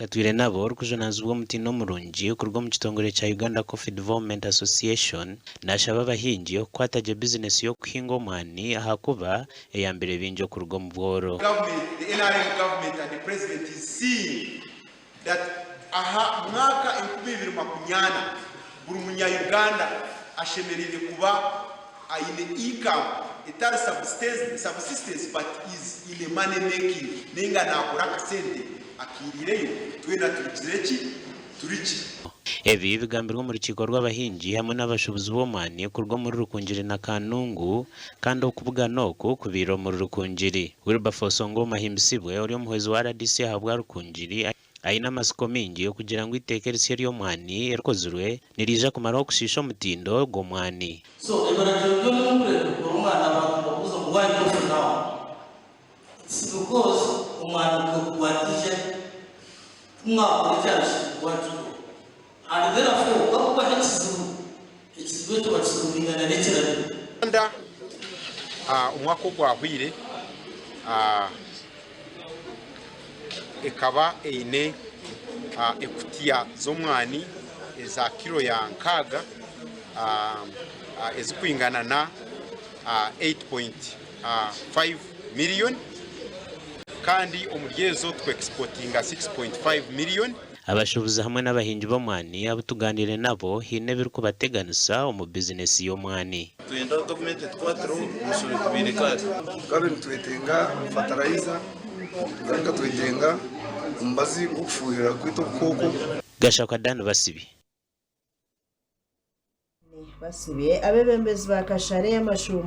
Katwirenabo orikujunaanizibwa omutindo omurungi kuruga omu kitongore kya Uganda Coffee Development Association naashaba abahingi okukwata gye bizinesi y'okuhinga omwani ahakuba eyambire baingi okuruga omu bworo. Government, the nrm government and the president is seeing that aha mwaka 2040 buri munya Uganda ashemereire kuba aine income etari subsistence but is in a money making ninga nakora akasente akiirireyo twena turigire ki turikye. Ebi bigambirwe omu rukiiko rw'abahingi hamwe n'abashuubuzi b'omwani kuruga omuri Rukungiri na Kanungu kandi okubugana oku kubaire omuri Rukungiri. Wilberforce Ongoma Ahimbisibwe ori omuhwezi wa rdc ahabwa Rukungiri aine amatsiko maingi okugira ngu eiteeka erisya ery'omwani erikozirwe niriija kumaraho okushiisha omutindo gw'omwani. So ebiragiro byona ebi orikureeba bikora omwana abantu nibakubuuza ngu why coffee now? It's because omwani gwataija timwakora ekyabishemereire kuba kikora and therefore kakubaho ekizibu, ekizibu ekyo bakisolvingana n'ekiragiro. Uganda omwaka ogwahweire ekaba eine ekutiya z'omwani eza kiro ya nkaaga ezirikwingana na 8.5 miriyoni kandi omuri ezo tuka-exportinga 6.5 miriyoni. Abashuubuzi hamwe n'abahingi b'omwani abu tugaaniire nabo haine ebirikubateganisa omu bizinesi y'omwani. Nitwenda gavumenti etukwatireho omusiri gubaire kare. Tukaba nitwetenga fatarayiza, tugaruka twetenga omubazi gw'okufuuhirira kwita obukooko. Gashakwa Dan Basibi. Basibye abeebembezi ba Kashare y'amashuuma.